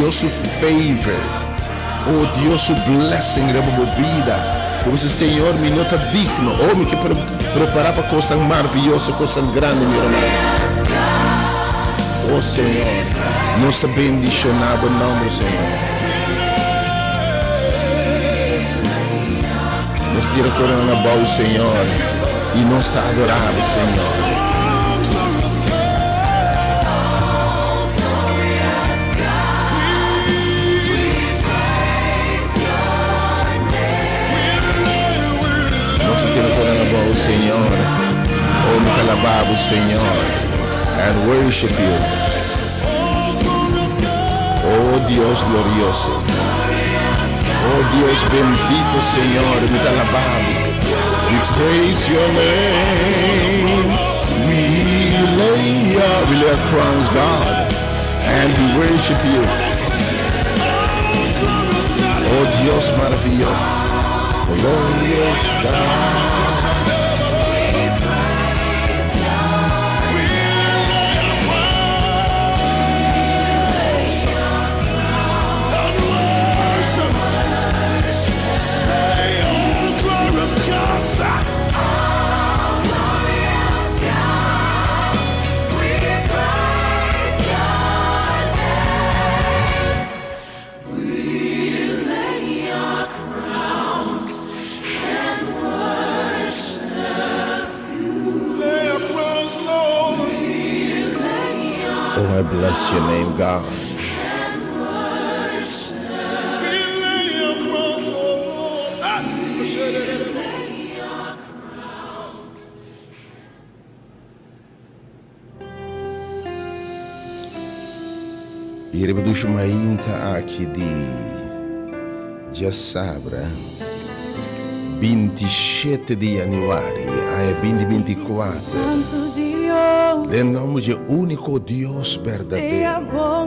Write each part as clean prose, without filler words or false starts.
Dios su favor, oh Dios su blessing riba bo bida. Bo bisa, Señor, mi no ta digno. Oh, mi ke prepara pa kosnan maraviyoso, kosnan grandi, mi ruman. Oh Señor, nos ta bendiciona bo nomber, Señor. Nos tira corona abou, Señor, y nos ta adora bo, Señor. Nos ta tira corona abou, Señor. Oh, mi ta alaba bo, Señor, and worship you. Oh Dios glorioso. Oh Dios bendito Señor, mi ta alaba bo. We praise your name. We lay our, we lay our crowns, God, and we worship you. Oh Dios maravilloso. Glorious God. Oh, I bless your name, God. I riba dushi mainta aki di djasabra 27 di januari aña 2024, den nomber dje úniko Dios berdadero,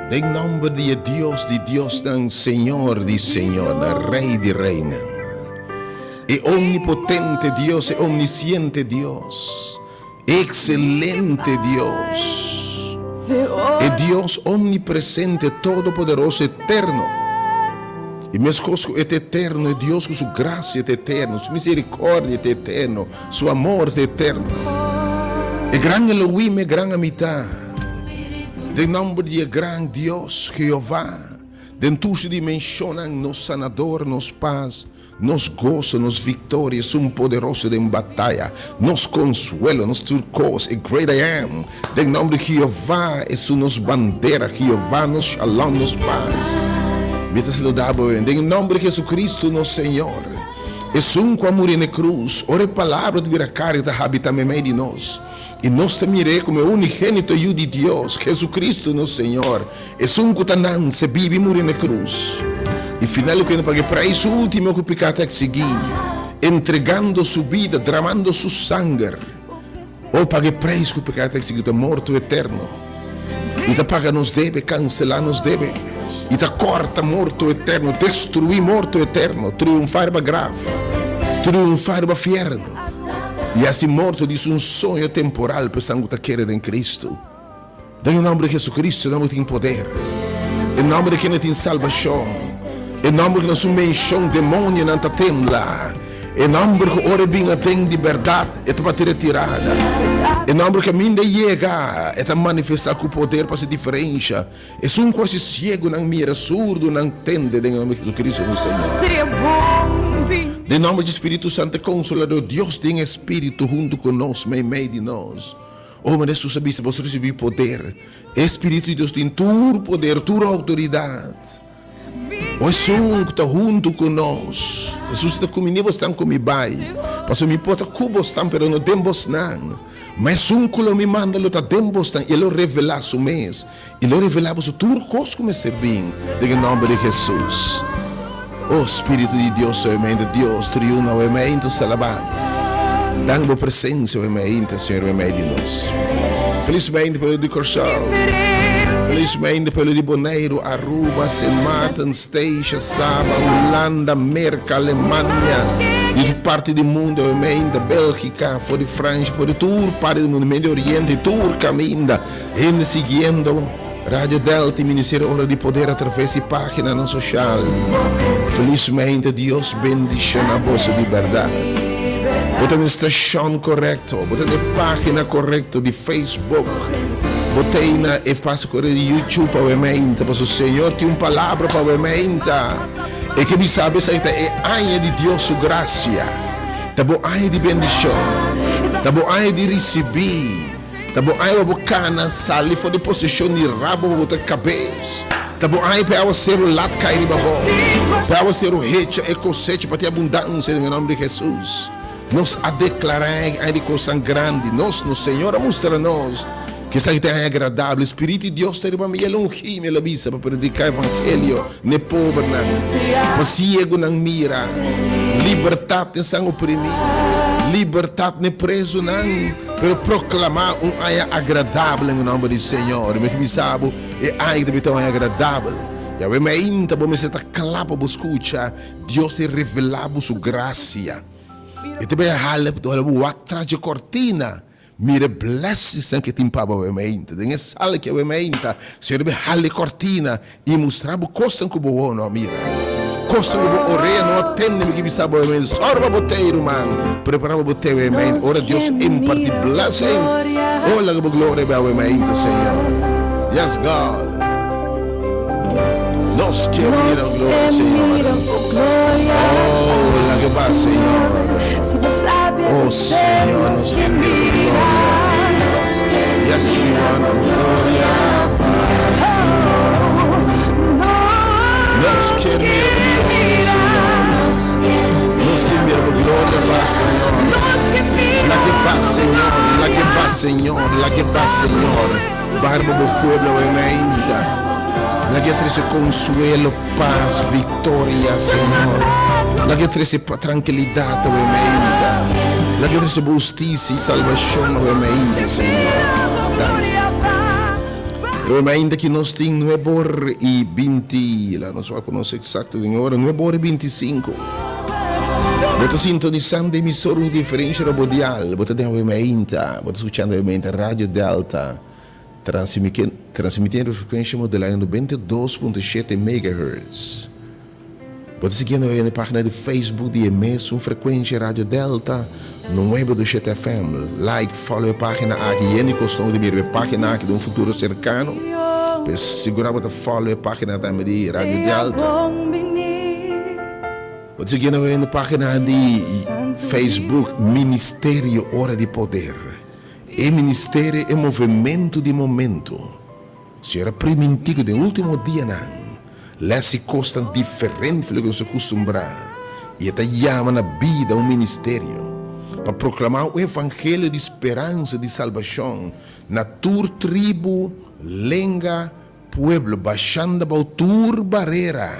den nomber di e Dios di diosnan, Señor di señornan, Rey di reynan, E omnipotente Dios, e omnisiente Dios, e excelente Dios, e Dios omnipresente, todopoderoso, eterno. I meskos ku e ta eterno, e Dios ku su grasia ta eterno, su misericordia ta eterno, su amor ta eterno. E gran Elohim, e gran Amitá, den nomber di e gran Dios, Jehová, den tur su dimenshonnan, nos Sanador, nos Pas, Nos goso, nos victoria, esun poderoso den bataya, nos consuelo, nos tur cos, e Great I Am. Den nomber di Jehová, esun nos bandera, Jehová nos shalom, nos paz. Mi ta saluda bo den e nomber di Jesucristo nos Señor, esun cu a muri na e cruz, ora e palabra ta bira carne ta habita meimei di nos, y nos ta mir'é como e unigenito Yu di Dios, Jesucristo nos Señor, Esun ku ta nanse, biba i muri na e krus. I final loke na paga e preis último ku piká ta eksigí, entregando su bida, dramando su sanger. O paga e preis ku piká ta eksigí, ta morto eterno. I ta paga nos debe, kanselá nos debe. I ta kòrta morto eterno, destruí morto eterno, triunfá riba graf, triunfá riba fièrnu. I hasi morto di su un soño temporal pa esnan ku ta kere den Kristu. Den e nomber di Jesucristo, e nomber ku tin poder, e nomber di kende tin salbashon, e nomber ku na su menshon demonionan ta tembla, e nomber ku ora e bin aden di bèrdat e ta bati retirada, e nomber ku kaminda e yega e ta manifestá ku poder pa hasi diferensha, esun ku hasi siegunan mira, surdunan tende, den e nomber di Jesucristo nos Señor. Den nomber di Spiritu Santo e Konsolador, Dios den e Spiritu huntu ku nos, meimei di nos. Ora Hesus a bisa, Boso risibí poder. E Spiritu di Dios tin tur poder, tur outoridat. O esun ku ta huntu ku nos. Hesus ta ku mi, ni bosnan ku mi bai, pasobra mi por ta ku bosnan, pero no den bosnan. Ma esun ku lo mi manda lo ta den bosnan, i e lo revelá su mes, i lo revelá boso tur kos ku mester bin, den e nòmber di Hesus. O Spiritu di Dios, oemente Dios triuna, oemente nos ta alabá Bo. Dan Bo presensia, oemente, Señor, oemente di nos. Felismente pueblo di Kòrsou, felismente pueblo di Boneiru, Aruba, Sint Maarten, Statia, Saba, Hulanda, Merka, Alemania, di tur parti di mundu, oemente Bélgika, for di Fransha, for di tur parti di mundu, Medio Oriente, tur kaminda, hende siguiendo. Radio Delta y Ministerio Ora di Poder a traves di paginanan social. Felizmente Dios bendiciona boso di berdad. Bo ta na e stacion corecto, bo ta na e pagina corecto di Facebook, bo ta na e pasa corecto di YouTube awemente, pasobra Señor tin un palabra pa awemente. E ke bisa esaki ta e aña di Dios su gracia, ta bo aña di bendicion, ta bo aña di ricibi. Ta bo ai pa bo kana sali for di posishon di rabo pa bo ta kabes. Ta bo ai pa e awaseru lat kai riba bo, pa e awaseru hecha e kosecha pa tin abundansia den e nòmber di Hesus. Nos a deklará e ai di kosnan grandi. Nos, nos Señor a mustra nos ku esaki ta e ai agradabel. Spiritu di Dios ta riba mi, El a ungí mi, El a bisa, pa prediká evangelio na e pobernan, pa siegunan mira, libertat na esnan oprimí, libertat na e prezunan. Pero proclama un aña agradabel en e nomber di Señor. Mi ke bisa bo, e aña ta bita un aña agradabel. Yahweh mainta bo mester ta cla pa bo scucha Dios ta revela bo su gracia. E ta bay hala bo wak tras dje cortina, mira e blessingsnan ke tin pa bo awe mainta. Den e sala aki awe mainta, Señor ta bay hala e cortina I mustra bo kosnan ku bo wowo no a mira, kosnan ku bo orea no a tende. Mi ke bisa bo amen, sòru pa bo tei, ruman. Prepará pa bo tei amen, ora Dios impartí blessings. Oh, laga bo gloria bai awe mainta, Señor. Yes, God. Nos kier mira bo gloria, Señor. Oh, laga bai, Señor. Oh, Señor, nos kier mira bo gloria. Yes, we want bo gloria. Nos kier mira bo gloria, Señor. Nos kier mira bo gloria, ba, Señor. La que ba, Señor. La que ba, Señor. La que ba, Señor. Barba bo pueblo e meinta. La que trece consuelo, paz, victoria, Señor. La que trece tranquilidad e meinta. La que trece justicia y salvación e meinta, Señor. Danki. Pero ainda ki nos tin nuebe or i binti, la nos wak nos eksakto den ora, 9 or i 25. Bo ta sintonisando emisora un diferensha na bo dial. Bo ta den awe mainta, bo ta skuchando awe mainta Radio Delta, transmitiendo frekuensha modulá 92.7 megahertz. Bo ta siguiendo awe na e página di Facebook di e mesun frekuensha Radio Delta 927 FM. Like, follow e página aki, yende koston di mira e página aki den un futuro serkano. Pues sigurá bo ta follow e página tambe di Radio Delta. Bo ta siguiendo awe na e página di Facebook Ministerio Ora di Poder. E ministerio e movementu di momento. Señor a primintí ku den último dianan lo hasi kosnan diferente for loke nos a kustumbrá, i e ta yama na bida un ministerio pa proklamá un evangelio di speransa di salbashon na tur tribu, lenga, pueblo, bashando abou tur barera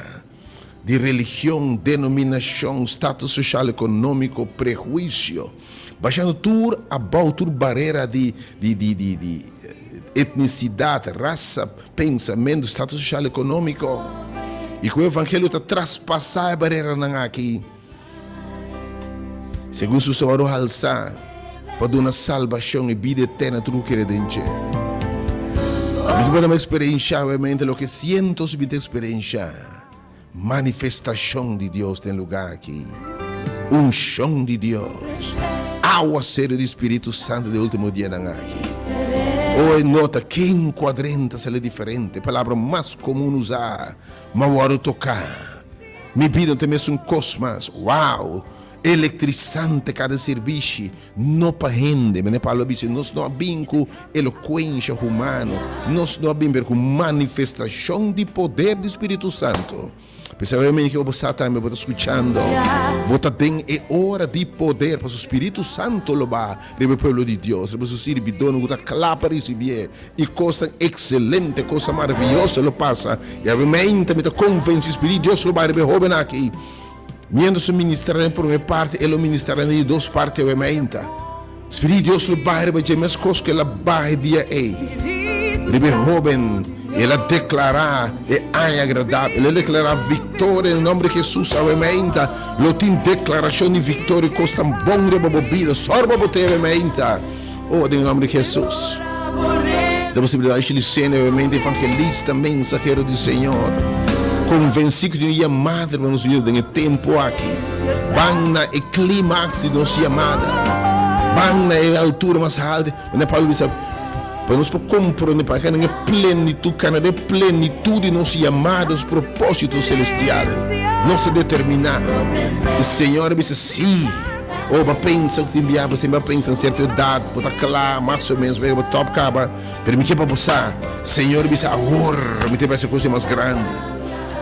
di religion, denominashon, status soshal ekonómiko, prehuisio, bashando tur abou tur barera di di di di di etnisidat, rasa, pensamentu, status soshal ekonómiko. I ku e evangelio ta traspasá e bareranan aki, segun su ta wòrdu halsá pa duna salbashon i bida eterno tur ku kere den dje. Mi ke por ta eksperenshá obviamente loke sientos bin ta eksperenshá. Manifestashon di Dios den lugá aki. Unshon di Dios. Awaseru di Spiritu Santu den ultimo dianan aki. Oh, e nota ken ku a drenta sali diferente. Palabra mas komun usá, ma wòrdu toká. Mi bida no ta mesun kos mas. Wow! Elektrisante kada sirbishi. No pa hende. Mene Pablo a bisa, nos no a bin ku elokuensha humano, nos no a bin pero ku manifestashon di poder di Spiritu Santu. P'esei awe mi bo sa tambe bo ta skuchando, bo ta den e ora di poder, pasobra Spiritu Santu lo ba riba e pueblo di Dios, riba su sirbidónan ku ta kla pa risibié, i kosnan ekselente, kosnan maravioso lo pasa. I awe mainta mi ta konvensí Spiritu di Dios lo ba riba e hóben aki. Mientras su ministrá den promé parti, e lo ministrá den di dos parti awe mainta. Spirit di Dios lo baha riba dje meskos ku el a baha e dia ei riba e hóben, i el a deklará e aña agradabel. El a deklará viktoria den nòmber di Hesus awe mainta. Lo tin deklarashon di viktoria i kos tan bon riba bo bida. Sòru pa bo te awe mainta. Oh, den nòmber di Hesus. Ta posibilidad di Shilicene, obviamente evangelista, mensahero di Señor. Convenci cu tin un yamada riba nos vida den e tempo aki. Ban na e climax di nos yamada. Ban na e altura mas halto. Manera Pablo bisa, pa nos por comprende, pa cana den e plenitud, cana den e plenitud di nos yamada, nos proposito celestial. Nos ta determina. E Señor a bisa, si. Oh, bo a pensa ku tin bia bo semper a pensa na sierto edat, bo ta kla mas o menos, bo top kaba, pero mi ke pa bo sa, Señor bisa awor mi ta bai hasi kos mas grandi,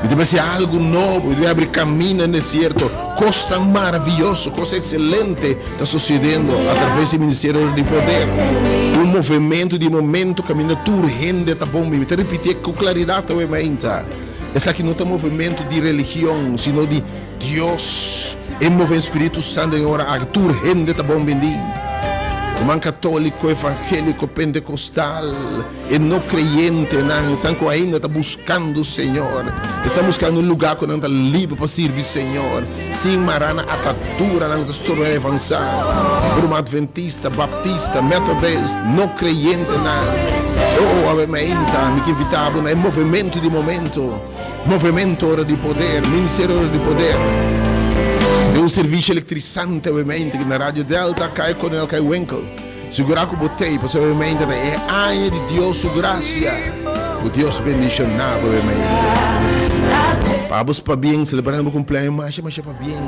mi ta bai hasi algu nobo, mi ta bai abri kaminda den desierto, kosnan maravioso, kos ekselente ta sosediendo atraves di Ministerio di Poder, un movementu di momento kaminda tur hende ta bon, mi ta ripitié ku klaridat awe mainta, esaki no ta movementu di religion, sino di. Dios e move en Spiritu Santo den ora aki tur hende ta bon bindi. Ruman katoliko, evangeliko, pentekostal, e no kreyentenan, esnan ku ainda ta buskando Señor, esnan buskando un lugá ku nan ta liber pa sirbi Señor, sin mará nan ataduranan ku ta storba nan avansá. Ruman adventista, baptista, metodist, no kreyentenan, oh, awe mainta mi ke invitá bo na e movementu di momento. Movemento Ora di Poder, Ministerio Ora di Poder, den un servicio electrizante obviamente na Radio Delta, Kai Coronel Kai Winkel. Sigura cu bo tey, pasobra obviamente ta e aña di Dios su gracia. Cu Dios bendiciona bo obviamente. Pa bo pabien, celebrando bo cumpleaños, masha masha pabien.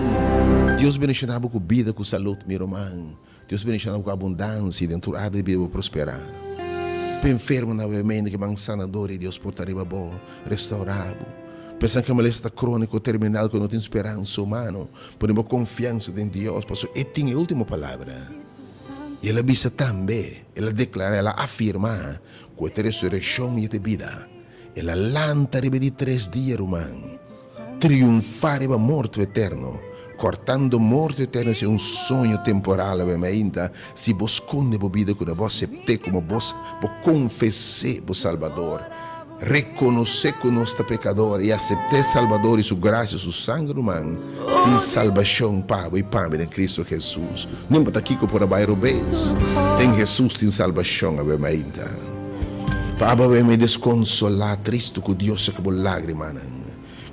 Dios bendiciona bo cu bida, cu salud, mi ruman. Dios bendiciona bo cu abundancia y den tur área di bida bo prospera. Pa enfermonan obviamente ke man sanador di Dios por ta riba bo, restaura bo. Pa esnan ke malesa ta crónico, terminal, ku no tin speransa humano, pone bo confiansa den Dios, pasobra E tin e ultimo palabra. Y El a bisa tambe, El a declara, El a afirma ku E ta resureccion y E ta e bida. El a lanta riba e di tres dia, ruman. Triunfá riba morto eterno, kòrtando morto eterno si un soño temporal awe mainta, si bo skonde bo bida ku na bo asept'é komo bo bo konfes'é bo Salbador, rekonosé ku nos ta pekador i asept'é Salbador i su grasia, su sanger ruman, tin salbashon pa bo i pa mi den Kristu Hesus. No importa kiko por a bai robes, den Hesus tin salbashon awe mainta. Pa abo awe mi deskonsolá, tristu ku Dios saka bo lágrimanan.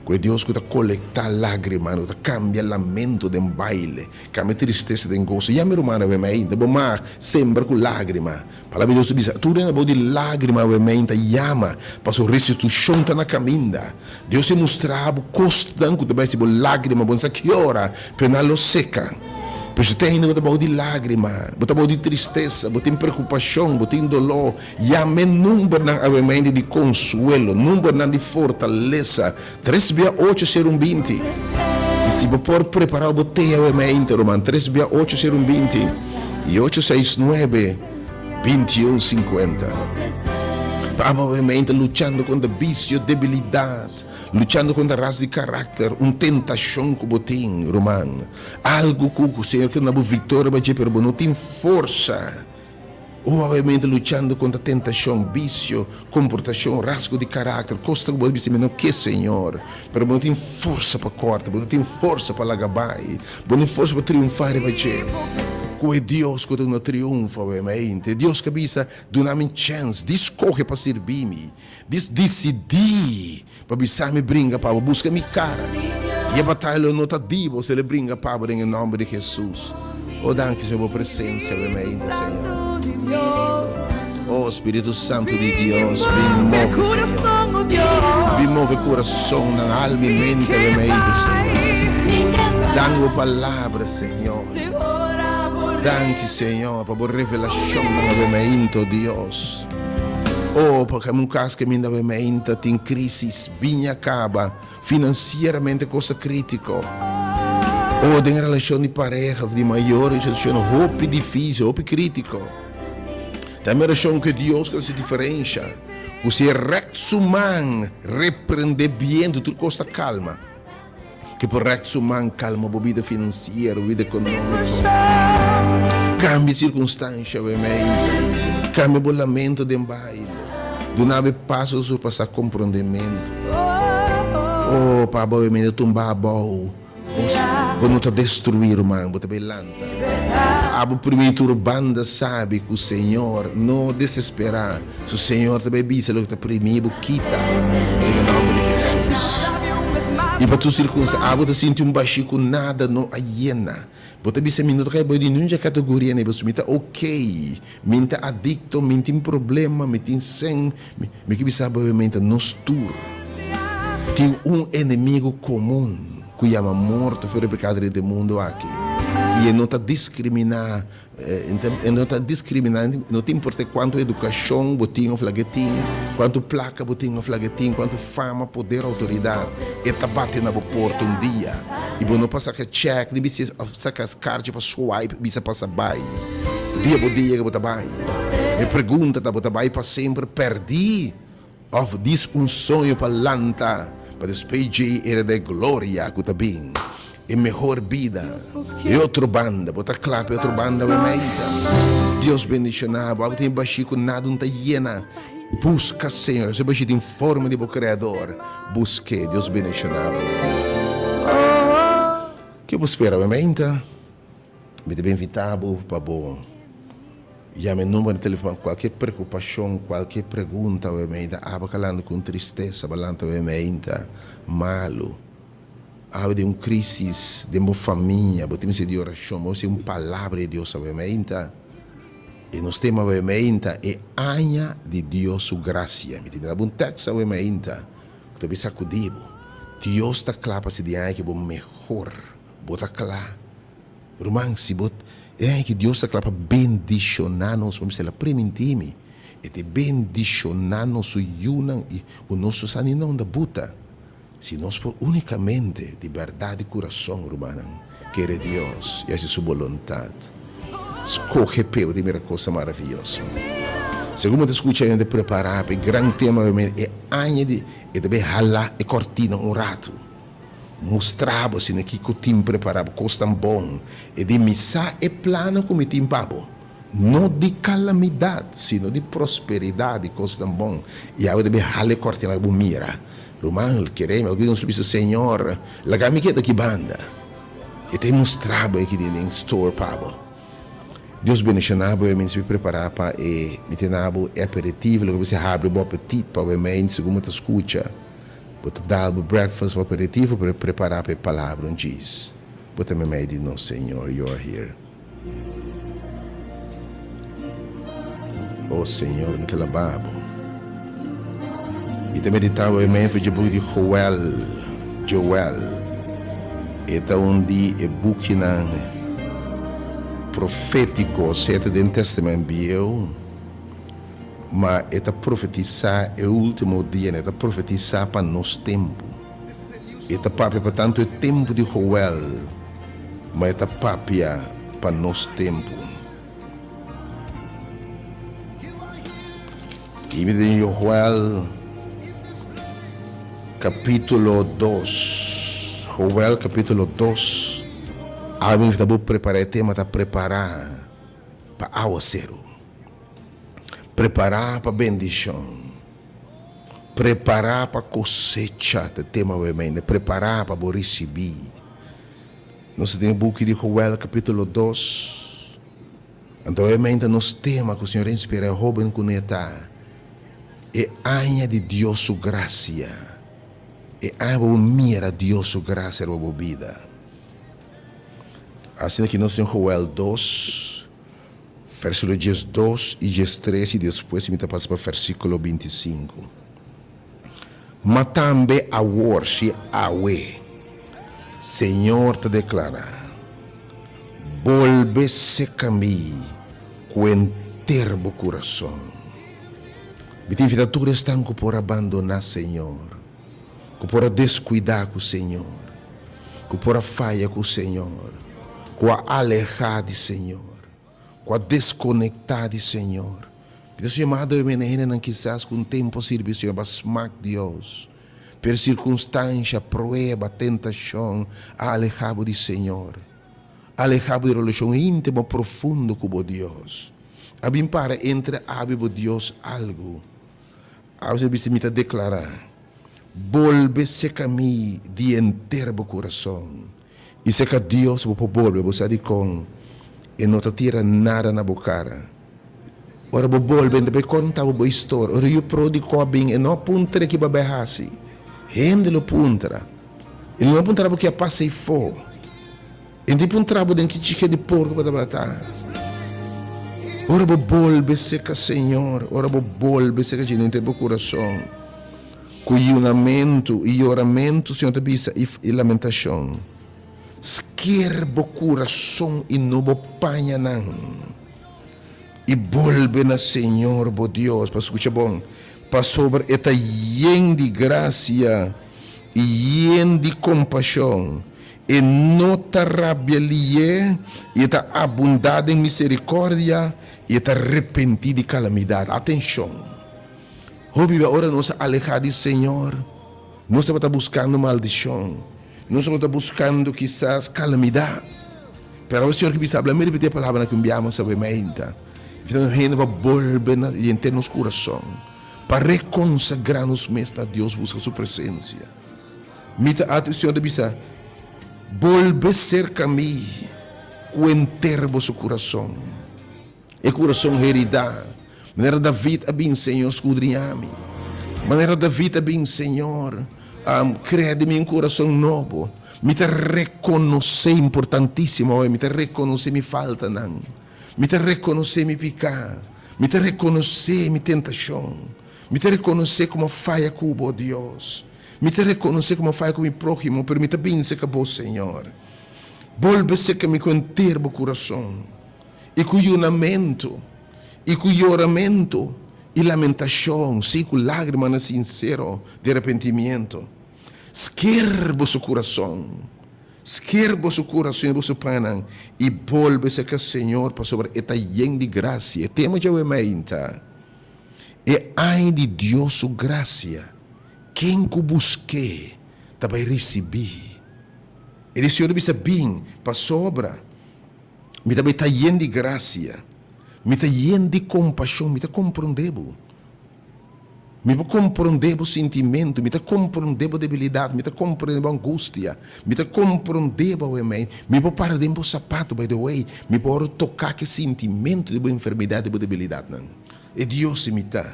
Ku e Dios ku ta kolektá lágrimanan, ku ta kambia lamento den baile, kambia tristesa den goso. Ya mi ruman awe mi ainda bo mag sembra ku lágrima. Palabra di Dios ta bisa, Tur hende abou di lágrima awe mi ainda yama, pasobra restitushon ta na kaminda. Dios ta mustra bo kosnan ku ta bai si bo lágrima, bo no sa ki ora, pero nan lo seka. Pero si te ainda bo ta bou di lágrima, bo ta bou di tristesa, bo tin preokupashon, bo tin doló, yama e numbernan awemente di konsuelo, numbernan di fortalesa, tres bia ocho ser un binti. I si bo por prepará bo te awemente, ruman, tres bia ocho ser un binti i ocho seis nuebe 21 50. Ta awemente luchando kontra bisio, debilidat, luchando kontra ras di karakter, un tentashon ku bo tin, ruman. Algu ku ku Señor ke duna bo viktoria riba dje, pero bo no tin forsa. O awe luchando kontra tentashon, bisio, komportashon, rasgo di karakter, kosnan ku bo ta bisa mi no ke, Señor. Pero bo no tin forsa pa kòrta, bo no tin forsa pa laga bai, bo no tin forsa pa triunfá riba dje. Ku e Dios ku ta duna triunfo awe mainta, e Dios ku a bisa, Duna mi chèns di skohe pa sirbi mi, di disidí Pa bisa mi bringa pa bo, buska mi kara. I e bataya lo no ta di bo, si lo bringa pa bo den e nòmber di Hesus. O danki Señor bo presensia awe mainta, Señor. O Spiritu Santu di Dios, bin move, Señor. Bin move kurasonnan, alma i mente awe mainta, Señor. Danki bo palabra, Señor. Danki, Señor, pa bo revelashonnan awe mainta, o Dios. Oh, pa un kas kaminda awe meinta tin krisis, biña kaba, finansieramente kos ta kritiko. Oh, den relashon di pareha of di mayor e situashon hopi difisil, hopi kritiko. Ta e relashon ku Dios ku ta hasi diferensha, ku si e rèk su man reprendé bientu tur kos ta kalma. Ke por rèk su man kalma bo bida finansiero, bida ekonómiko. Kambia sirkunstansha bo mente. Kambia bo lamento den baile. Duna bo e pas ku ta surpasá komprondementu. Oh, pa bo mente tumba abou, bo no ta destruí, ruman, bo ta bai lanta. Abo primí tur banda sabi ku Señor no desesperá, su Señor ta bai bisa loke ta primí bo kita den e nòmber di Hesus. I pa tur sirkunstansia abo ta sinti un bashí ku nada no a yena. Bo ta bisa mi no ta kai bai di nunca kategoria nei pasobra mi ta ok, mi n ta adikto, mi n tin problema, mi tin sen, mi ke bisa bo obviamente nos tur tin un enemigo komun ku yama morto for e pekado den e mundo aki i e no ta diskriminá. E no ta diskriminá, no ta import'é kuantu edukashon bo tin òf laga e tin, kuantu plaka bo tin òf laga e tin, kuantu fama, poder, outoridat. E ta bati na bo porta un dia i bo no por saka chèk ni bisa saka karchi pa swipe bisa pasa bai. Dia bo dia yega bo ta bai. Mi pregunta ta, bo ta bai pa semper pèrdí? Of dis un soño pa lanta pa despues dje era de gloria cu ta bin, e mehor bida, e otro banda, bo ta cla pa e otro banda we meita? Dios bendiciona bo, abo tin e bashi cu nada un ta yena, busca Señor, ese bashi tin forma di bo Creador, busque, Dios bendiciona bo. Ke bo spera we meita? Mi ta invita bo pa bo yama e number di telefon kualke preokupashon, kualke pregunta bo mei ta aba kalando ku un tristesa, bo lanta bo mei ta malu, aba den un krisis den bo famia, bo tin mester di orashon, bo mester un palabra di Dios aba mei ta. E nos tema aba mei ta e aña di Dios su grasia. Mi ta bira bo un tekst aba mei ta ku ta bisa sakudi bo. Dios ta kla pa hasi di aña ke bo mehor. Bo ta kla? Ruman, si bo e ki Dios ta kla pa bendishoná nos, bo mester la primintí mi, E ta bendishoná nos su yunan i ku nos no sa ni na unda buta. Si nos por únikamente, di bèrdat di kurason, rumannan, kere Dios i hasi su boluntat, skohe p'e, bo ta mira kosnan maravioso. Segun bo ta skucha hende prepará pa e gran tema, e aña di e ta bai halá e kòrtina un ratu. Mustra bo asina kiko tin prepara bo, kosnan bon. E di, Mi sa e plannan ku mi tin pa bo, no di kalamidat, sino di prosperidat, di kosnan bon. I awe ta bin hala e kòrtina ku bo mira. Ruman, kere mi. Algun di nos lo bisa, Señor, laga mi keda aki banda. E ta e mustra bo e ki tin den store pa bo. Dios bendiciona bo, e mi ta prepara pa e mi tene bo e aperitivo, loke bo bisa habri bo apetit pa bo e mei segun bo ta scucha. Bo ta dal bo breakfast bo aperitivo pero prepara pa e palabra un djis. Bo ta memei di nos Señor, you are here. Oh Señor, mi ta laba bo. Mi ta medita bo e mei for dje buki di Joel, Joel. E ta un di e bukinan profetico, sea ta den Testament Bieu. Ma e ta profetisá e último dianan, e ta profetisá pa nos tempu. E ta papia pa tantu e tempu di Joel, ma e ta papia pa nos tempu. I mi den Joel kapítulo dos, Joel kapítulo dos, awe mi ta bo prepará, e tema ta prepará pa awaseru. Prepará pa bendishon. Prepará pa kosecha ta e tema awe mainta. Prepará pa bo risibí. Nos ta den e buki di Joel kapítulo dos. Anto awe mainta nos tema ku Señor a inspirá e hóben kuné ta, E aña di Dios su grasia. E aña pa bo mira Dios su grasia riba bo bida. Asina ki nos den Joel dos. Versíkulo diesdos i diestres i despues mi ta pasa pa versíkulo bintisinku. Ma tambe awor, sí, awe, Señor ta deklará, Bolbe seka mi ku henter bo kurason. Mi ta invitá tur esnan ku por a bandoná Señor, ku por a deskuidá ku Señor, ku por a faya ku Señor, ku a alehá di Señor, ku a deskonektá di Señor. Mi ta su yamado e mene hendenan kisas ku un tempu a sirbi Señor ba smak Dios, pero sirkunstansha, prueba, tentashon a alehá bo di Señor, a alehá bo di relashon íntimo profundo ku bo Dios. A bin para entre abo i bo Dios algu. Abo ta bisa, Mi ta deklará, Bolbe seka mi di henter bo kurason. I seka Dios bo por bolbe. Bo sa dikon? E no ta tira nada na bo kara. Ora bo bolbe, e ta bai konta bo bo historia. Ora yu pródigo a bin, e no a puntra ki bo a bai hasi. Hende lo puntra. E no a puntra bo ki a pasa ei fo. E no puntra bo den ki chike di porko bo tabata. Ora bo bolbe serka Señor, ora bo bolbe serka dje henter bo kurason, ku yunamentu i yoramentu, Señor ta bisa, i lamentashon. Sker bo kurason i no bo pañanan, i bolbe na Señor bo Dios, pa skucha bon, pasobra e ta yen di grasia i yen di kompashon, e no ta rabia lié i e ta abundá den miserikòrdia i e ta repentí di kalamidat. Atenshon! Hopi bia ora nos a alehá di Señor, nos tabata buskando maldishon. Nos tabata buskando kisas kalamidat. Pero awe Señor ke bisa habla, mi ripití e palabranan ku un biaha mas awe mainta. Invitando hende pa bolbe na henter nos kurason, pa rekonsagrá nos mes na Dios, buska Su presensia. Mi ta ati, Señor ta bisa, bolbe serka mi ku henter boso kurason. E kurason heridá. Manera David a bin, Señor, skudriñá mi. Manera David a bin, Señor, krea den mi un kurason nobo. Mi ta rekonosé, importantísimo awe, mi ta rekonosé mi faltanan. Mi ta rekonosé mi piká. Mi ta rekonosé mi tentashon. Mi ta rekonosé ku mi a faya ku bo, Dios. Mi ta rekonosé ku mi a faya ku mi próhimo, pero mi ta bin serka bo, Señor. Bolbe serka mi ku henter bo kurason. I ku yunamentu, i ku yoramentu, i lamentashon, sí, ku lágrimanan sinsero di arepentimiento. Sker boso kurason, sker boso kurason i boso pannan, i bolbe serka Señor, pasobra E ta yen di grasia. E tema djawe mainta, E aña di Dios su grasia, ken ku busk'é ta bai risibí. E di Señor ta bisa, Bin, pasobra. Mi ta bai ta yen di grasia. Mi ta yen di kompashon. Mi ta komprondé bo. Mi por komprondé bo sintimentu. Mi ta komprondé bo debilidat. Mi ta komprondé bo angustia. Mi ta komprondé bo awemei. Mi por para den bo sapatu, by the way. Mi por toká ku e sintimentu di bo enfermedat, di bo debilidatnan. E Dios si mi ta.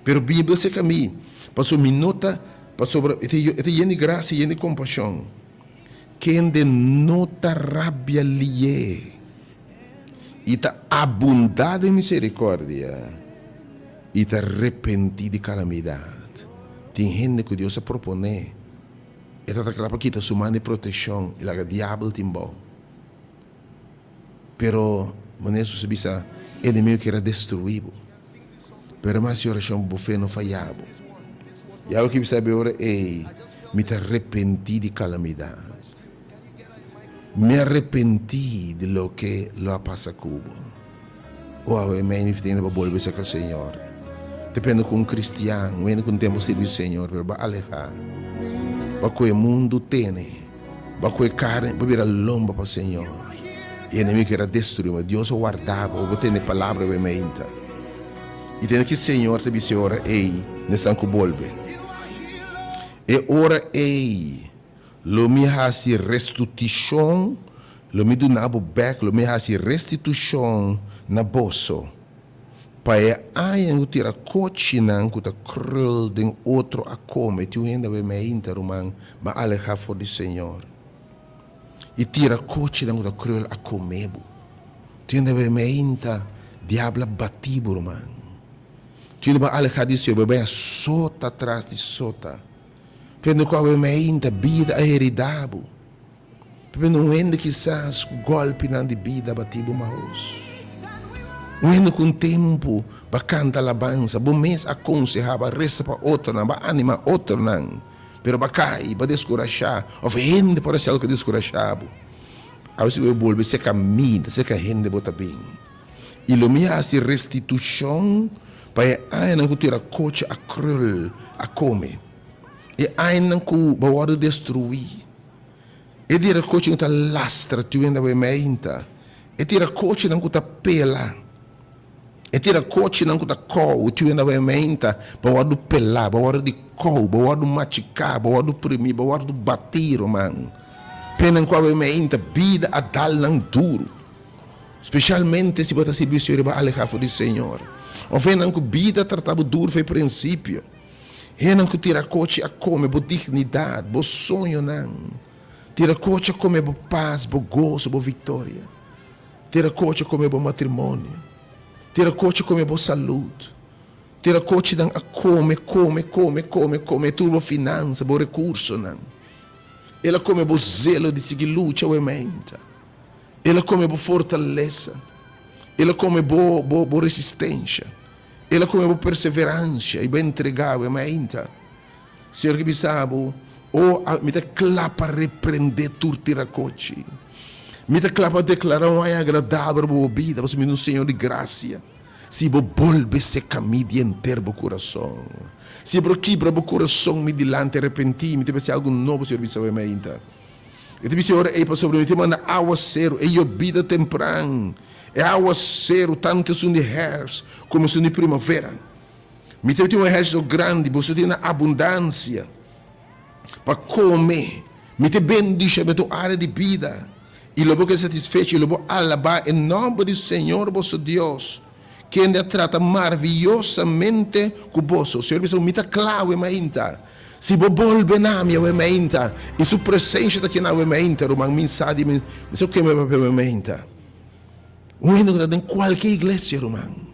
Pero Biblia serka mi, pasobra mi no ta, pasobra e ta yen di grasia, yen di kompashon. Kende no ta rabia lié i ta abundá den misericordia i ta repentí di calamidad. Tin hende cu Dios a proponé, e ta ta cla pa kita su man di proteccion i laga diabel tin bou. Pero, manera Jesus a bisa, enemigo kier a destruí bo. Pero mas si orashon bo fe no faya bo. Yahweh ke bisa bo e ora ei, Mi ta repentí di kalamidat. Mi a repentí di loke lo a pasa ku bo. O awe mei mi tende pa bolbe serka Señor. Depende ku un kristian, un hende ku un tempu sirbi Señor, pero bo a alehá. Bo a kohe mundu tene. Bo a kohe karni, bo a bira lomba pa Señor. E enemigo kier a destruí bo. Dios a warda bo, bo tende palabra awe meinta. I tende ki Señor ta bisa e ora ei n'esnan ku bolbe. E ora ei lo mi hasi restitushon, lo mi duna bo bèk, lo mi hasi restitushon na boso, pa e aña ku tira kochinan ku ta krul den otro a kome. Tin un hende awe meinta, ruman, bo a alehá for di Señor. I tira kochinan ku ta krul a kome bo. Tin hende awe meinta, diabel a bati bo, ruman. Tin hende bo a alehá di Señor, bo a bai a sota tras di sota. Pende ku awe meinta bida a heridá bo. Pende un hende kisas ku gòlpinan di bida a bati bo mahos. Un hende ku un tempu bo a kanta alabansa, bo mes a konsehá, bo a resa pa otronan, bo a animá otronan, pero bo a kai, bo a deskurashá, òf hende por hasi algu ku a deskurashá bo. Awe si bo bolbe serka mi, ta serka hende bo ta bin. I lo mi hasi restitushon pa e añanan ku tira kochi a krul a kome, e añanan ku bo a wòrdu destruí. E tira kochinan ku ta lastra tuenda bo e meinta, e tira kochinan ku ta pela, e tira kochinan ku ta kou tuenda bo e meinta, bo a wòrdu pelá, bo a wòrdu di kou, bo a wòrdu machiká, bo a wòrdu primí, bo a wòrdu batí, ruman. Penan ku awe meinta bida a dal nan duru. Spesialmente si bo ta sirbi Señor i bo a alehá for di Señor. Òf hendenan ku bida a trata bo dur for e prinsipio. Hendenan ku tira kochi a kome bo dignidat, bo soñonan. Tira kochi a kome bo pas, bo goso, bo viktoria. Tira kochi a kome bo matrimonio. Tira kochi a kome bo salud. Tira kochinan a kome, kome, kome, kome, kome tur bo finansa, bo rekursonan. El a kome bo zelo di sigui lucha awe meinta. El a kome bo fortalesa. El a kome bo, bo, bo resistensha. El a kome bo perseveransha i bo entrega awe meinta. Señor ke bisa bo, O, mi ta kla pa reprendé tur tirakochi. Mi ta kla pa deklará un aña agradabel riba bo bida, pasobra mi ta un Señor di grasia. Si bo bolbe seka mi di henter bo kurason, si bo kibra bo kurason mi dilanti, arepentí, mi ta bisa algu nobo, Señor bisa awe mainta. E ta bisa e ora ei, pasobra mi ta manda awaseru, e yobida tempran, e awaseru, tantu esun di hèrfst komo esun di primavera. Mi ta tin un ehérsito grandi, boso tin na abundansia pa kome. Mi ta bendishoná tur área di bida, i lo bo keda satisfecho i lo bo alabá e nòmber di Señor boso Dios, kende a trata maraviyosamente ku boso. Señor bisa, Mi ta kla awe mainta. Si bo bolbe na mi awe mainta, i Su presensia ta kina awe mainta, ruman, mi sa di mi sa ku ke mi a papia awe mainta. Un hende ku ta den kualke iglesia, ruman.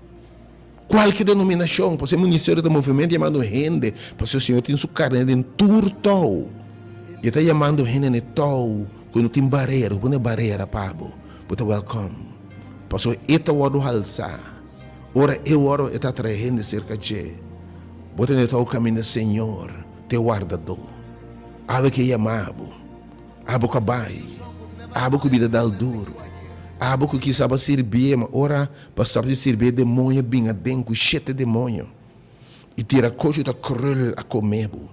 Kualke denominashon, pasobra e ministerio ta movimento yamando hende, pasobra e Señor tin su karné den tur tou. I e ta yamando hende na e tou ku no tin barera, ku pone barera pa bo, bo ta wèlkòm. Pasobra e ta wòrdu halsá, ora e wòrdu e ta atraé hende serka dje. Bo ta na e tou kaminda Señor ta e wardadó. Awe ke yama bo. Abo ku a bai, abo ku bida dal duru, abo ku kisa abo a sirbié, ma ora bo a stòp di sirbié, demoño a bin aden ku shete demoño i tira kos ku ta krul a kome bo,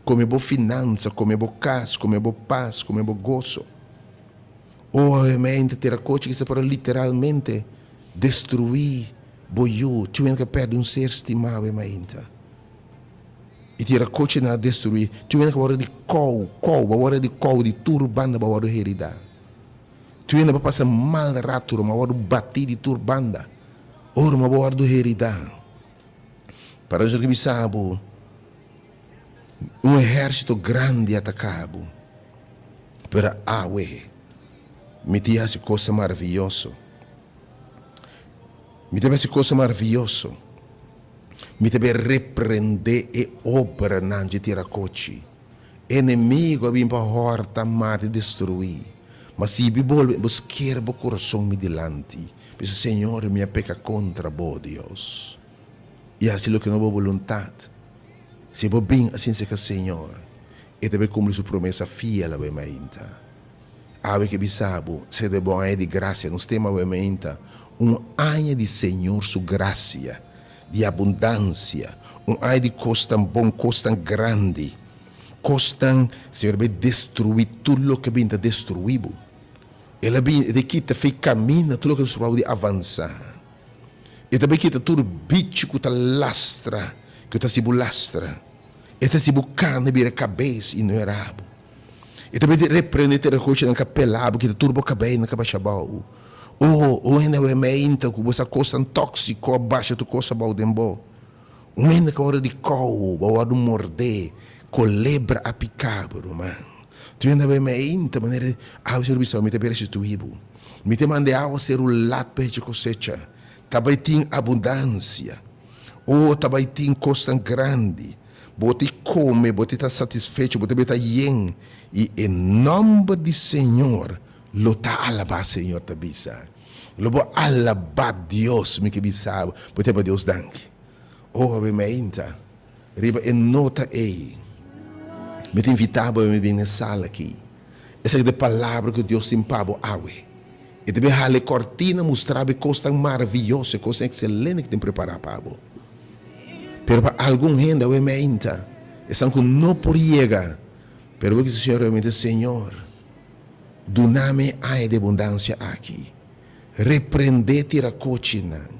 kome bo finansa, kome bo kas, kome bo pas, kome bo goso. O mente tira kos kisa por a literalmente destruí bo yu, tin wende ku a pèrdè un ser stimá awe mainta. I tira kochi nan a destruí. Tin hende ku a wòrdu di kou, kou, bo a wòrdu di kou di tur banda, bo a wòrdu heridá. Tin hende bo a pasa mal ratu, ruman, a wòrdu batí di tur banda. O ruman, bo a wòrdu heridá. Para nos ke bisa bo, un ehérsito grandi a ataká bo, pero awe mi ta hasi kosnan maravioso. Mi ta hasi kosnan maravioso. Mi ta bin reprendé e obranan dje tera kochi. Enemigo a bin pa hòrta, mata i destruí. Ma si bi bolbe, bo sker bo kurason mi dilanti. Bisa, Señor, mi a peka kontra bo, Dios, i hasi loke no bo boluntat. Si bo bin asin serka Señor, e ta bin kumpli su promesa fiel awe mainta. Awe ke bisa bo, sede bo aña di grasia. Nos tema awe mainta, Un aña di Señor su grasia, di abundansia, un aña di kosnan bon, kosnan grandi, kosnan Señor a bin destruí tur loke bin ta destruí bo. El a bin, e ta kita fe kaminda tur loke ta stroba bo di avansá. E ta bin kita tur bichi ku ta lastra, ku ta hasi bo lastra. E ta hasi bo kana bira kabes i no e rabo. E ta mete reprende te regoshi nan ka pela bo, kita tur bo kabei nan ka basha abou. Oh, un hende awe meinta ku bo sa kosnan tóksiko a basha tur kos abou den bo. Un hende ka wòrdu di kou, bo a wòrdu mordé, kolebra a pika bo, ruman. Tur hende awe meinta manera awe ser bisa bo, mi ta bin restituí bo. Mi ta manda e awa seru lat pa hecha kosecha. Ta bai tin abundansia. Oh, ta bai tin kosnan grandi. Bo ta kome, bo ta ta satisfecho, bo ta ta yen, i e nòmber di Señor lo ta alabá, Señor ta bisa. Lo bo alabá Dios, mi ke bisa bo, bo ta pa Dios danki. Oh, awe meinta, riba e nota ei, mi ta invitá bo bin na e sala aki. Esaki ta e palabra ku Dios tin pa bo awe. E ta bin hala e kòrtina, mustra bo e kosnan maravioso, e kosnan ekselente ku tin prepará pa bo. Pero pa algun hende awe meinta, esnan ku no por yega, pero bo kisa Señor realmente, Señor, duna mi e aña di abundansia aki. Reprende tirakochinan,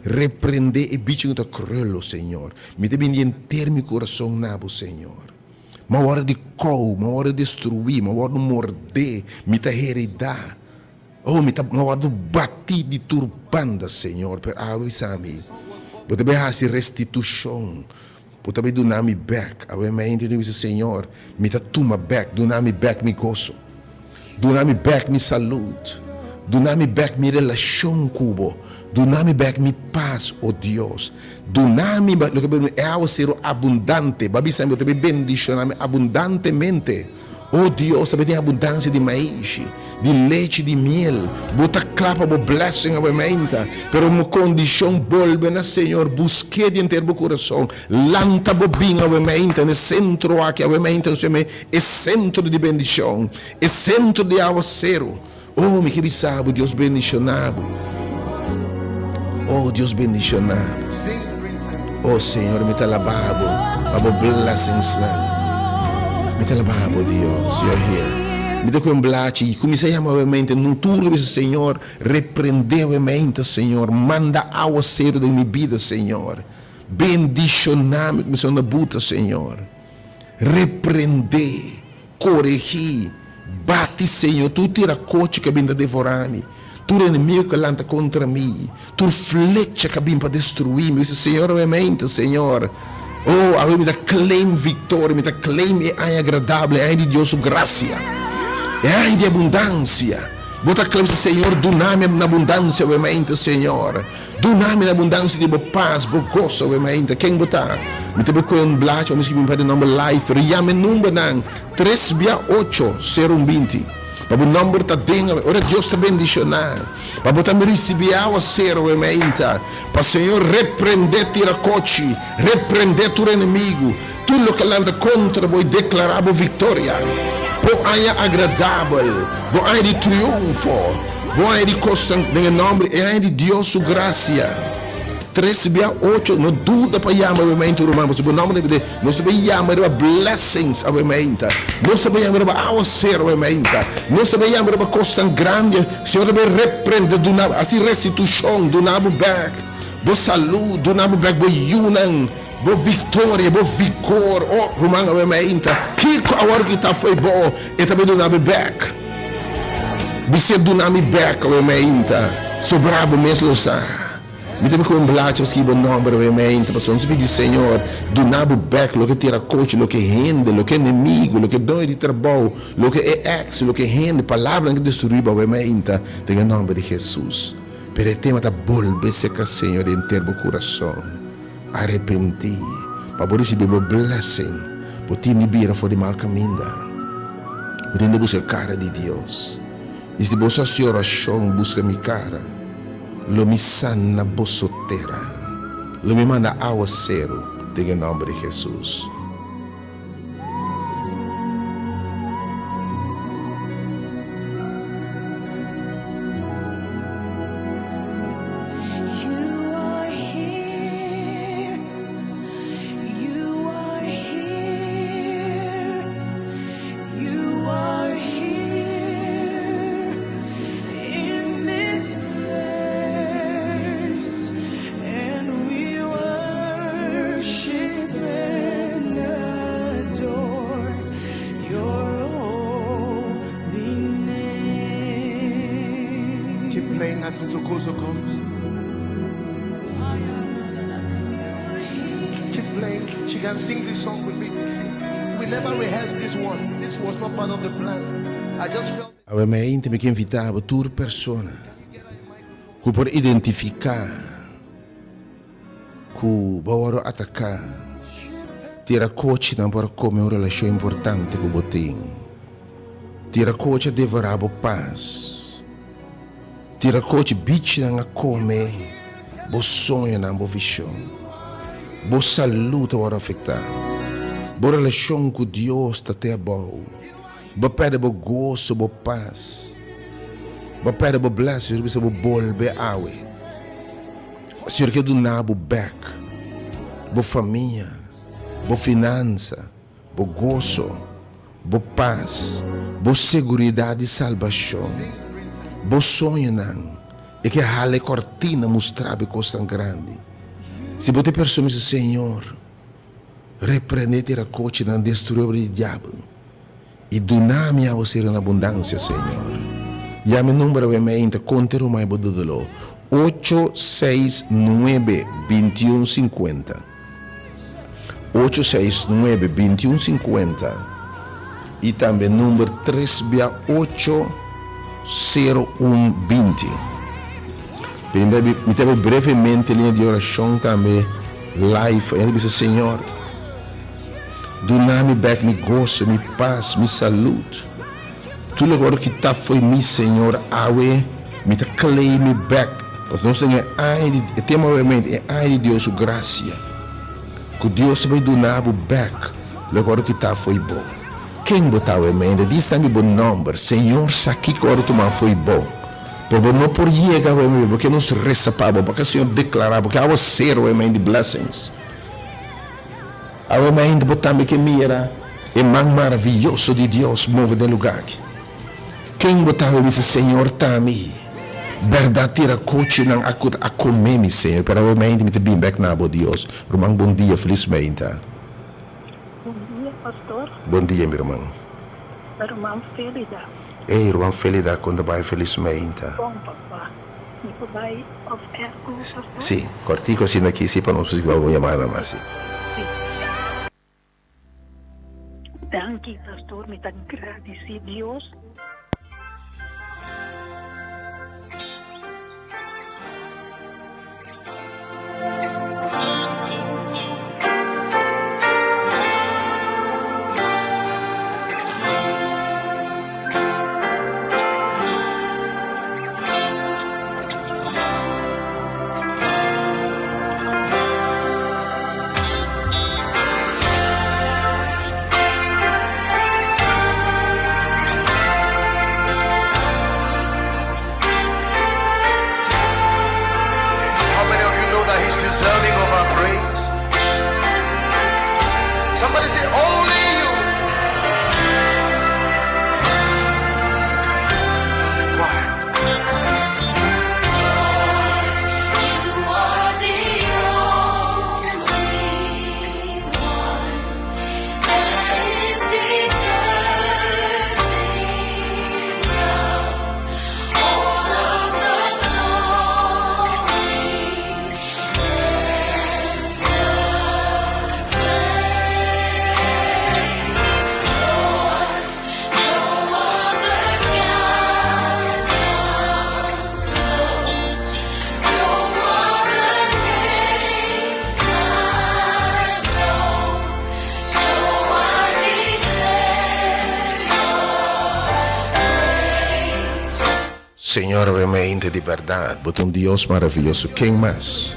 reprende e bichi ku ta krul, o Señor. Mi ta bini henter mi kurason na bo, Señor. Mi a wòrdu di kou, mi a wòrdu destruí, mi a wòrdu mordé, mi ta heridá. Oh, mi ta wòrdu batí di tur banda, Señor, pero awe bisa mi, Bo ta bai hasi restitushon, Bo ta bai duna mi bèk. Awe mainta mi bisa, Señor, mi ta tuma bèk, duna mi bèk mi goso, duna mi bèk mi salud, duna mi bèk mi relashon ku Bo, duna mi bèk mi pas, o Dios, duna mi loke bo e awaseru abundante. Bo a bisa mi, Bo ta bai bendishoná mi abundantemente. O Dios, ta tin abundansia di maishi, di lechi, di miel. Bo ta kla pa bo blessing awe meinta, pero un kondishon, bolbe na Señor, busk'é di henter bo kurason. Lanta bo bin awe meinta na e sentro aki, awe meinta nos yam'é e sentro di bendishon, e sentro di awaseru. O, mi ke bisa bo, Dios bendishoná bo. O, Dios bendishoná bo. O, Señor, mi ta alabá bo pa bo blessingsnan. Mi ta alabá bo, Dios. You're here. Mi ta ku un blachi i kuminsá yama awe mente. No tur bisa, Señor, reprendé awe mente, Señor. Manda awaseru den mi bida, Señor. Bendishoná mi. Kuminsá na buta, Señor. Reprendé. Koregí, bati, Señor, tur tirakochi ku a bin ta devorá mi, tur enemigu ku a lanta kontra mi, tur flecha ku a bin pa destruí mi. Bisa, Señor, awe mente, Señor, oh, awe mi ta claim viktoria, mi ta claim e aña agradabel, e aña di Dios su grasia, e aña di abundansia. Bo ta claim, bisa, Señor, duna mi na abundansia awe mente, Señor. Duna mi na abundansia di bo pas, bo goso awe mainta. Ken bo ta? Mi ta bai kohe un blachi pa mi skibi mi pa di nomber live, pero yama e numbernan, tres bia ocho, sero un binti. Pa bo nomber ta den awe. Ora Dios ta bendiciona, pa bo tambe ricibi awa sero awe mainta. Pa Señor reprende tiracochi, reprende tur enemigo, tur loke lanta contra bo y declara bo victoria. Bo aña agradabel, bo aña di triunfo. Bo aña di kosnan den e nòmber, e aña di Dios su grasia. Tres bia ocho, no duda pa yama awe mainta ruman, pasobra bo nòmber ta bini. Nos ta bai yama riba blessings awe mainta. Nos ta bai yama riba awasero awe mainta. Nos ta bai yama riba kosnan grandi. Señor ta bai reprende, duna bo, hasi restitushon, duna bo bèk bo salú, duna bo bèk bo yunan, bo viktoria, bo vigor. Oh, ruman awe mainta, kiko awor ki ta fo'i bo, e ta bai duna bo bèk. Bis'é duna mi bek awe meinta, sobra bo mes lo sa. Mi ta bin ku un blachi pa skibi bo nomber awe meinta, pasobra nos a pidi Señor duna bo bek loke tira kochi, loke hende, loke enemigo, loke doño di trabou, loke e ex, loke hende, palabranan ke destrui bo awe meinta, den e nomber di Jesus. Pero e tema ta bolbe serka Señor di henter bo kurason. Arepentí, pa bo risibí bo blessing, bo tin di bira for di mal kaminda. Bo tin di buska kara di Dios. I si boso hasi orashon, buska mi kara, lo mi sana boso tera. Lo mi manda awaseru den e nòmber di Hesus. Keep playing as Ntokozo comes. Keep playing. She can sing this song with me. See, we never rehearsed this one. This was not part of the plan. I just felt. Awe mainta mi ke invitá bo tur persona ku por identifiká ku bo a wòrdu ataká, tira kochinan por a kome un relashon importante ku bo tin, tira kochi a devorá bo pas, tira kochi bichinan a kome bo soñonan, bo vishon, bo salú ta wòrdu afektá, bo relashon ku Dios ta te abou. Bo perde bo goso, bo pas. Bo perde bo blessing. Señor bisa bo bolbe awe. Señor ke duna bo bek. Bo famia, bo finansa, bo goso, bo pas, bo seguridad di salbacion, bo soñonan. E ke hala e cortina mustra bo e cosnan grandi. Si bo ta e persona bisa Señor. Reprende tera kochinan, destrui obra di diabel, i duna mi awaseru na abundansia, Señor. Yama e number awe meinta konta e ruman e bo dodolo. Ocho seis nuebe bintiun sinkuenta. Ocho seis nuebe bintiun sinkuenta i tambe number tres bia ocho sero un binti. Mi ta bai brevemente liña di orashon tambe live. Hende bisa, Señor, duna mi bek mi goso, mi pas, mi salud. Tur loke wòrdu kitá fo'i mi, Señor, awe mi ta claim mi bek. Pasobra nos den e aña di, e tema obviamente, e aña di Dios su gracia. Ku Dios ta bai duna bo bek loke wòrdu kitá fo'i bo. Ken bo ta awe mente? Dis tambe bo nòmber. Señor sa kiko wòrdu tumá fo'i bo. Pero bo no por yega awe mente, bo ke nos resa pa bo, bo ke Señor deklará, bo ke awaseru awe mente di blessings. Awe mainta bo tambe ke mira e man maraviyoso di Dios move den luga aki. Ken bo ta awe bisa, Señor ta mi bèrdat tira kochinan a ku a kome mi, Señor, pero awe mainta mi ta bin bèk na bo, Dios. Ruman, bon dia, felis mainta. Bon dia, pastor. Bon dia, mi ruman. Ruman Felida. Ey, ruman Felida, kon ta bai? Felis mainta. Bon, papa. Mi por bai off air ku pastor? Sí, kortico asina aki sí pa nos por sigui algun yamada mas sí. Sí. Danki pastor, mi ta gradisi Dios. How many of you know that he's deserving of our praise? Somebody say, only you. That's the choir. Señor awe meinte di berdad bo ta un Dios maraviyoso ken mas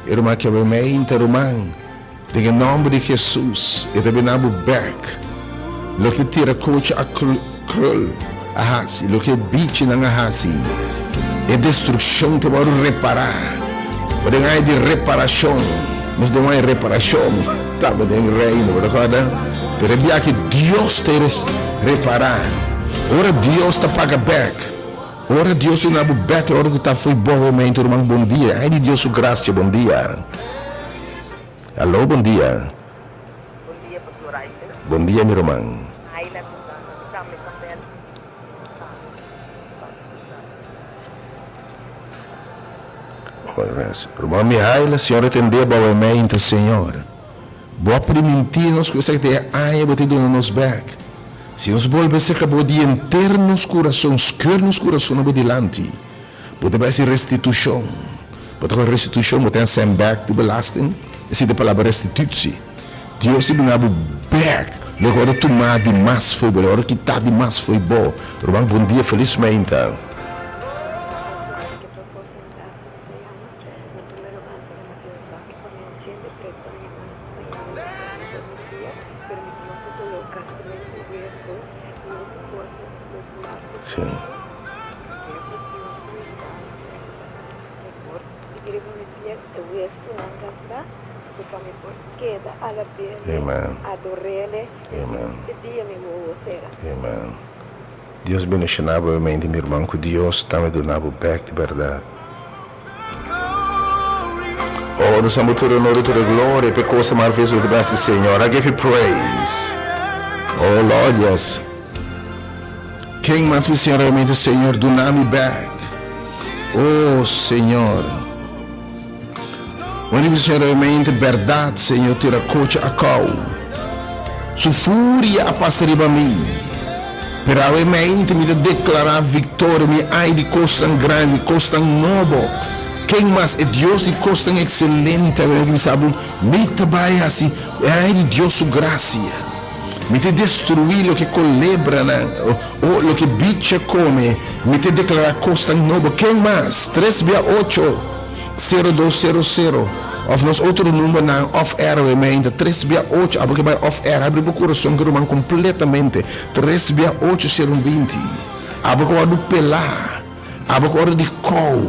e ruman ki awe meinte ruman den e nomber di Jesus e ta bina bo bek loke tira kochi a krul a hasi loke e bichinan a hasi e destrukshon ta wòrdu repará bo den aña di reparashon nos den un aña di reparashon tambe den reino bo ta kòrda pero e biaha Dios ta repará ora Dios ta paga bek ora Dios duna bo bek ora ku ta fo'i bo momento ruman bon dia aña di Dios su grasia bon dia alo bon dia. Bon dia Pastor Isaac. Bon dia mi ruman. Ayla ku ta mi tambe ta bel Ruman Mihaila, Señor a tende bo awe meinta, Señor. Bo a priminti nos ku esaki ta e aña bo ta duna nos bek. Si nos bolbe serka bo di henter nos kurason, skeur nos kurason na bo dilanti, bo ta bai hasi restitushon. Bo ta kohe restitushon, bo ta send bek di belasting, esei ta e palabra restitutie. Dios ta bina bo bek loke ora tuma di mas fo'i bo, loke ora kita di mas fo'i bo. Ruman, bon dia, felis meinta. Sí. Amen. Amen. Amen. Dios bendiciona bo mente mi herman cu Dios tambe duna bo bek di berdad. Oh, nos amo tur honor y tur gloria pe cosa maravilloso cu ta hasi Señor. I give you praise. Oh Lord, yes. Ken mas mi Señor realmente Señor duna mi bek. Oh Señor. Wanneer mi Señor realmente berdad Señor tira coche a kou. Su furia a pasa riba mi. Pero awe mente mi ta declara victoria mi ai di cosnan grandi, cosnan nobo. Ken mas e Dios di cosnan excelente awe mi sabu mi ta bai haci e ai di Dios su gracia. Mi ta destruí loke kolebranan o loke bicha kome. Mi ta deklará kosnan nobo. Ken mas? Tres bia ocho, sero dos sero sero. Òf nos otro numbernan off air awe meinta. Tres bia ocho. Abo ke bai off air, habri bo kurason ku ruman kompletamente. Tres bia ocho, sero un binti. Abo ku wòrdu pelá. Abo ku wòrdu di kou.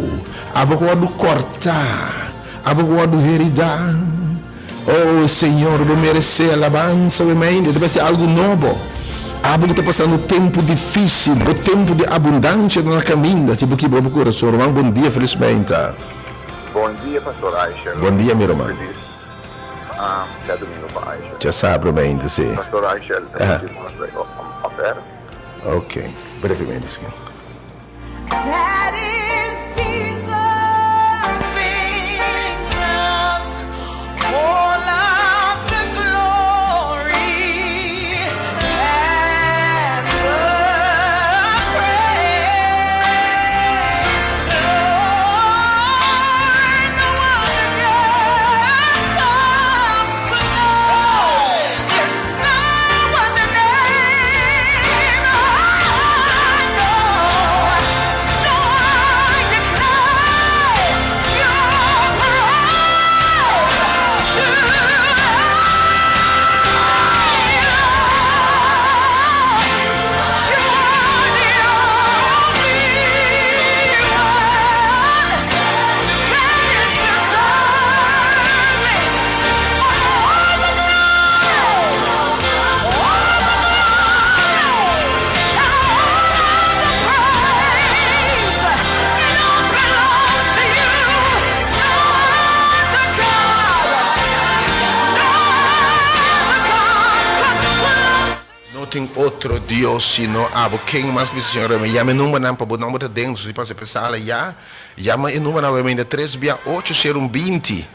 Abo ku wòrdu kòrtá. Abo ku wòrdu heridá. Oh Señor, bo meresé alabansa we mente, ta parse algu nobo. Abo ku ta pasando tempu difísil, bo tempu di abundansha ta na kaminda, si bo kibra bo kurason. Ruman, bon dia, felis meinta. Bon dia Pastor Aisha. Bon dia mi ruman. Felis djadumingu pa Aisha. Djasabra meinta si. Pastor Aisha, ta pidi nos bai ofer. Ok, brevemente si. No tin otro Dios sino abo. Ken mas bisa Señor Rema? Yama e numbernan pa bo nomber ta den. Nos di pasa e sala ya. Yama e numbernan awe mainta tres bia ocho sero un binti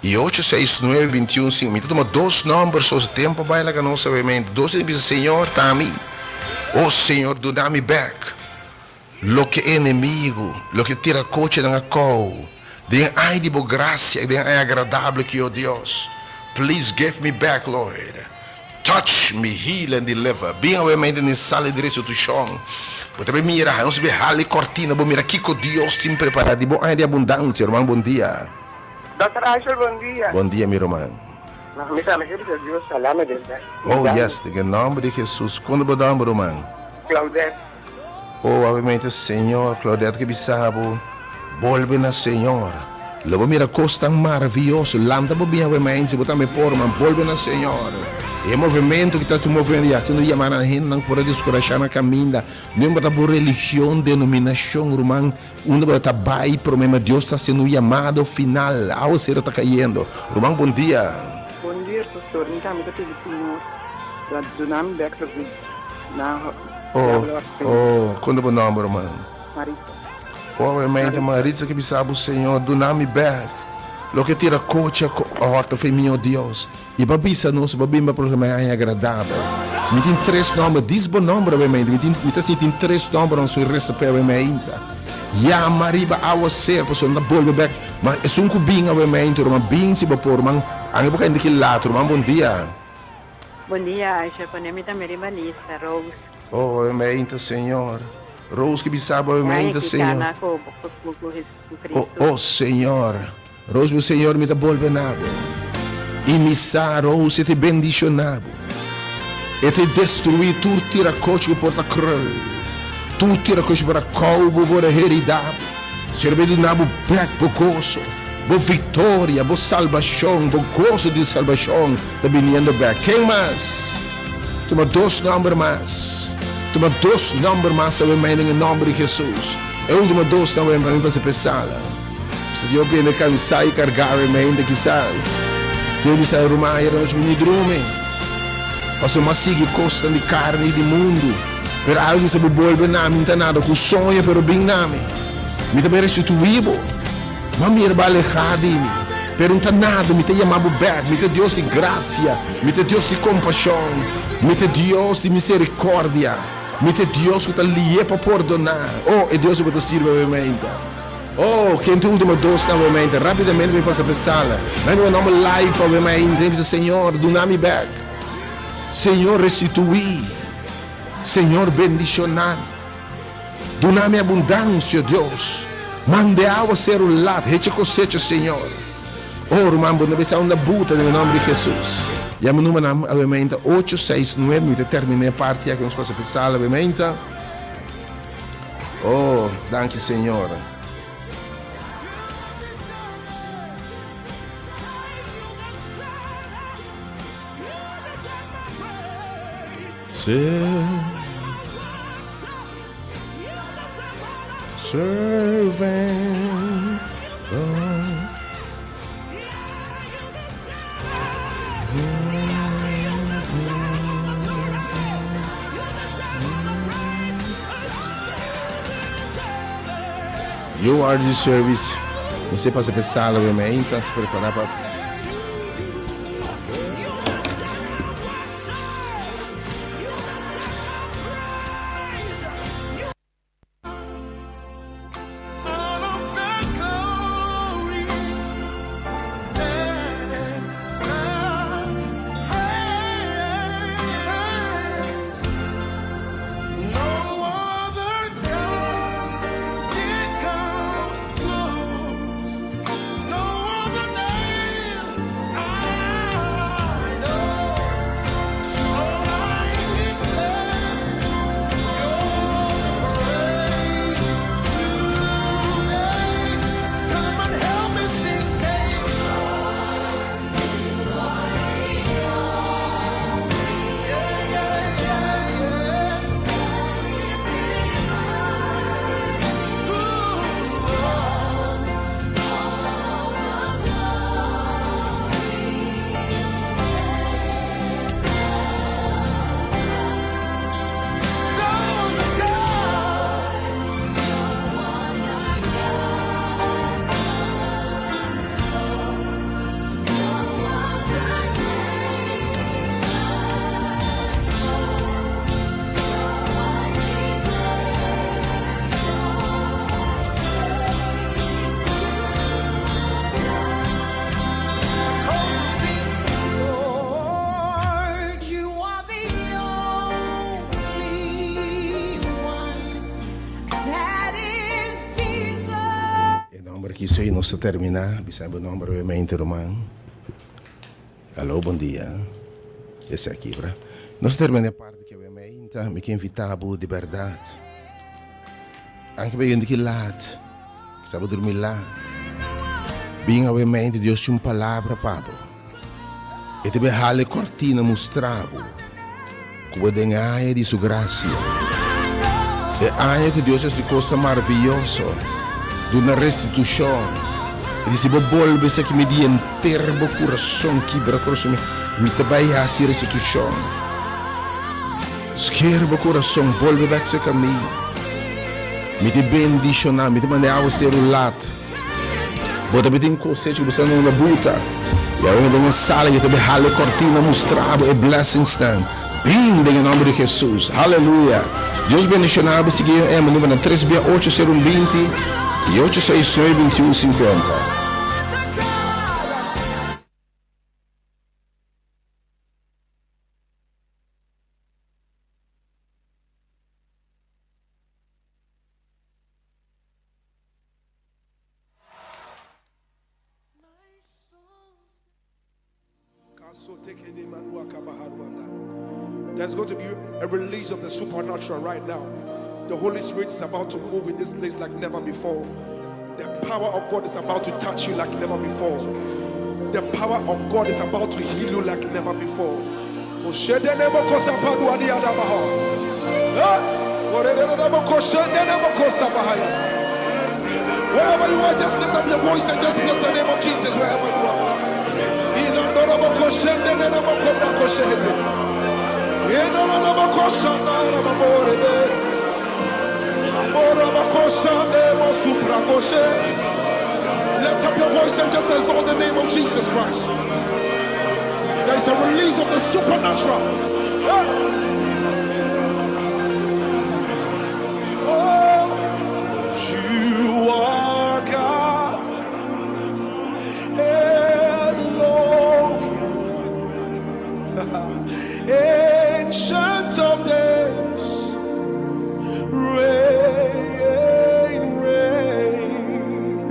i ocho seis nuebe binti un sinku. Mi ta tuma dos nomber so si tempo bai laga nos awe mainta. Dos di bisa Señor ta mi. O Señor duna mi bek loke e enemigu, loke tirakochinan a kou. Den ai di bo gracia i den ai agradable ki o Dios. Please give me back Lord. Touch me, heal and deliver. Bin awe mente den sala di restitushon. Bo ta bay mira, nos bay hala e cortina, bo mira kiko Dios tin prepara di bo aña di abundancia. Ruman, bon dia. Dòkter Ashel, bon dia. Bon dia, mi ruman. Mi tambe ke bisa Dios salame den bes. Oh yes, den e nomber di Jesus. Kon ta bo nomber, ruman? Claudette. Oh, awe Señor, Claudette ke bisa bo, bolbe na Señor. Lo bo mira kos tan maravioso. Lanta bo bin awe mainse, bo tambe por, man bolbe na Señor. E movimento ki ta tu moviendo i hasiendo yama na hendenan ku por a deskurashá na kaminda. No importa bo religion, denominashon, ruman, unda bo ta bai promé, ma Dios ta hasiendo un yamado final. Awasero ta kayendo. Ruman, bon dia. Bon dia, pastor. Mi tambe ta pidi Señor pa duna mi bek loke na Oh, oh, kon ta bo nomber, ruman? Maritza. Oh, Maritza, Maritza ke bisa bo Señor, duna mi bek loke tira kochi a horta fe mi, oh Dios. I bo a bisa nos, bo a bin pa proclama e aña agradabel. Mi tin tres nomber, dis bo nomber awe mainta. Mi tin, mi ta sinti tin tres nomber nan su resa p'e awe mainta. Yama riba awaser, pasobra nan ta bolbe bek. Ma esun ku bin awe mainta, ruman, bin si bo por, ruman. Ange bo kende ki laat, ruman, bon dia. Bon dia Aisha, pone mi tambe riba lista, Rose. Oh, awe Señor. Rose ki bisa bo awe Señor. Señor. Oh, oh, Señor. Rose bo Señor mi ta bolbe na bo. I mi sa, Rose, e te bendiciona bo. E te destrui tur tiracochi ku por ta krul. Tur tiracochi por a kou bo, por a herida bo. Señor be duna bo bek bo goso. Bo victoria, bo salbacion, bo goso di salbacion ta biniendo bek. Ken mas? Tuma dos nomber mas. Tuma dos nomber mas awe mei den e nomber di Jesus. E ultimo dos ta awe pa mi pasa p'e sala. Bisa Dios bende cansa y carga awe mei kisas. Dios bisa e ruman ayer anochi mi ni drumi. Pasobra mi a sigui cosnan di carne y di mundu. Pero algu bisa bo bolbe na mi, n'ta nada ku soño, pero bin na mi. Mi ta bai restituí bo. Bo a mira bo alehá di mi, pero n'ta nada, mi ta yama bo bèk. Mi ta Dios di grasia, mi ta Dios di kompashon, mi ta Dios di miserikòrdia, mi ta Dios ku ta lié pa pordoná. Oh, e Dios ku bo ta sirbi awe meinta. Oh, ken ta e ultimo dosnan awe meinta? Rápidamente mi pasa pa e sala. Nan mi nomber live awe meinta. Mi bisa, Señor, duna mi bèk. Señor, restituí. Señor bendiciona mi. Duna mi abundancia, Dios. Manda e awa seru lat, hecha cosecha, Señor. Oh, ruman, bo no bisa unda buta den e nomber di Jesus. Ya mi numbernan awe mainta ocho, seis, nuebe, mi ta termina e parti aki, nos pasa pa e sala awe mainta. Oh, danki Señor. Servant. You are the service. Você passa para sala, we então se preparar para E nomber aki so y nos ta termina. Bisa bo nomber obviamente ruman. Alo bon dia. Esaki bra. Nos ta termina e parti aki obviamente. Mi ke invita bo di berdad. Anke bay yende ki laat. Kisa bo durmi laat. Bin awe mente Dios tin un palabra pa bo. E ta bay hala e kortina mustra bo ku bo den aña di su grasia. E aña ku Dios hasi kosa maraviyoso, duna restitushon. E di si bo bolbe esaki mi di henter bo kurason, kibra kurason mi, mi ta bay hasi restitushon. Sker bo kurason, bolbe bek serka mi. Mi ta bendishoná, mi ta manda e awa ser un lat. Bo ta tin kosecha ku bo sta na una buta. I awe mi den e sala, yo ta bin hala e kortina mustra bo e blessingsnan. Bin den e nòmber di Hesus. Haleluya! Dios bendishoná bo. Sigui e mi number na tres bia ocho sero un binti i ocho seis nuebe binti un sinkuenta. There's going to be a release of the supernatural right now. The Holy Spirit is about to move in this place like never before. The power of God is about to touch you like never before. The power of God is about to heal you like never before. Wherever you are, just lift up your voice and just bless the name of Jesus wherever you are. Lift up your voice and just exalt the name of Jesus Christ. There is a release of the supernatural. Yeah. Oh, you are God. Elohim. Ancient of days. Reign, reign.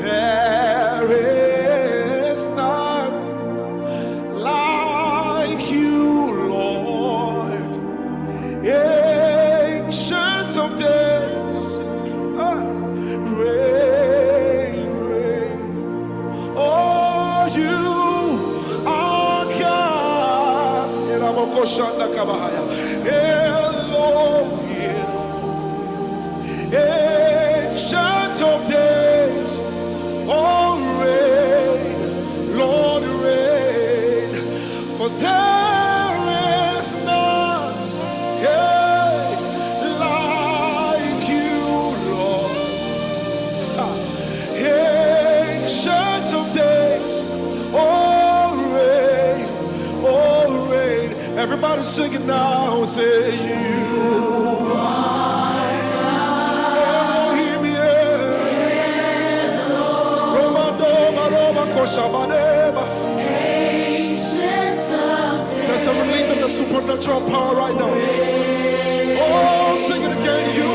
There is none like you, Lord. Ancient of days. Ah, reign, reign. Oh, you are God. Elohim. Ancient of days. Oh, reign, Lord, reign. For there is none, yeah, like you, Lord. Ancient of days, oh, reign, oh, reign. Everybody sing it now. Say you Elohim, yeah. Roma, Doma, Roma, Koshabaneba. There's a release of the supernatural power right now. Oh, sing it again. You